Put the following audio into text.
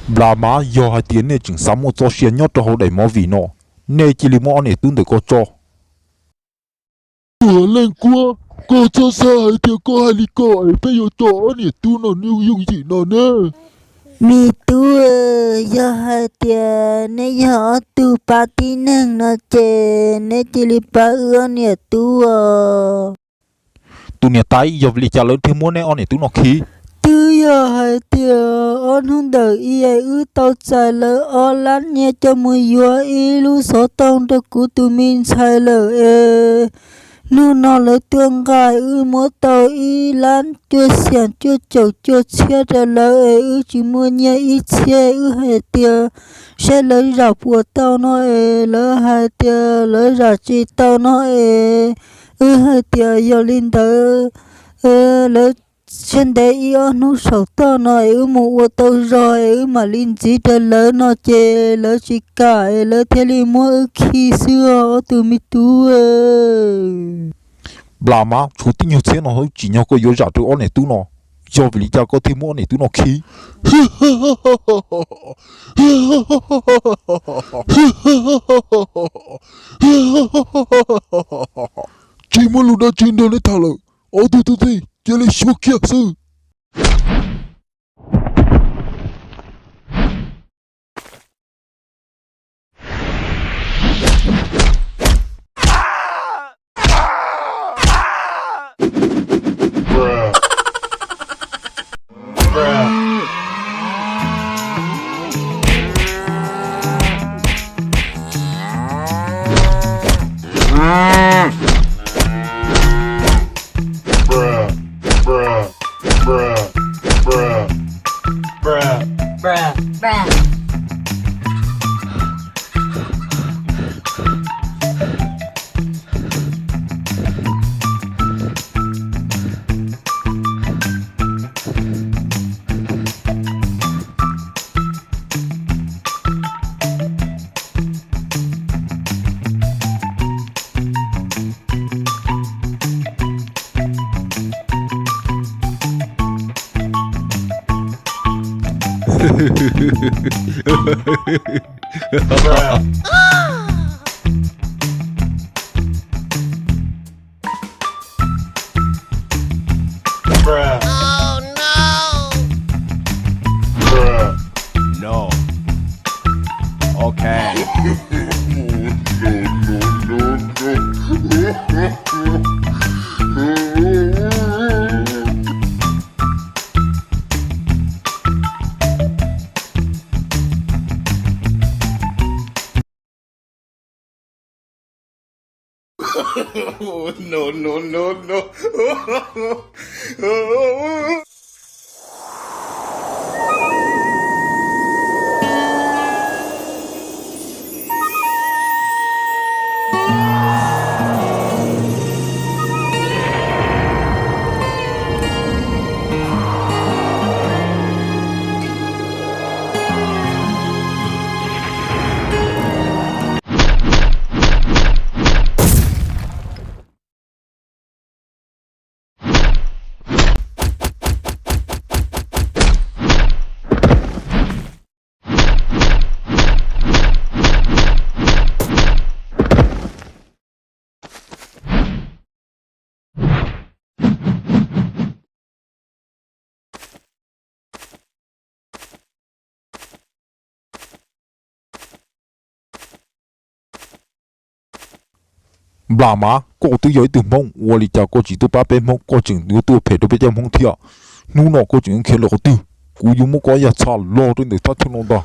Nplas Mav, yog hais tias nej tseem xav muaj txoj sia nyob rau hauv daim movie no, nej cia li muab ob niam tub ntawm ko tso. Tuam Leej Kuab, koj txhob xav hais tias koj hais li ko es peb yuav tso ob niam tub no yooj yim no ne. Me tub, yog hais tias neb yog ob tug pab tib neeg no ces neb cia li pab wb ob niam tub os. Tus niam tais, yog vim li cas lawv thiaj muab neb ob niam tub no khi? Twb yog hais tias ob hnub ntawm i wb tau txais lawv ob lab nyiaj coj mus yuav ib lub xov tooj rau kuv tus me ntxhais lawm es hnub no lawv tuaj nqa wb muab tau ib lab cuaj xyam cuaj caum cuaj txhiab rau lawv es wb tsis muaj nyiaj ib txhiab. Wb hais tias saib lawv zam puas tau no es lawv hais tias lawv zam tsis tau no es wb hais tias yog li ntawd lawv tshiab ntev ib ob hnub saum toj no es wb mus ua tau zog es wb mam li ntxiv rau lawv no ces lawv tsis kam es lawv thiaj li muab wb khi xwb os ob tug me tub. Nplas Mav, tshuav tib nyuag txhiab no xwb tsim nyog koj yuav zam rau ob niam tub no, yog vim li cas koj thiaj muab ob niam tub no khi? Tsis muaj lus dab tsi nrog neb tham lawm, ob tug tub txib cia li xyuas kiag xwb. Nplas Mav, koj twb yog ib tug Hmoob, ua li cas koj tsis tuaj pab peb Hmoob, koj tseem yuav tuaj phem rau peb cov Hmoob thiab? Hnub no koj tseem yuav khiav lawm qhov twg? Kuv yuav muab koj ib yam txha los rau ntawm thaj chaw no ntag.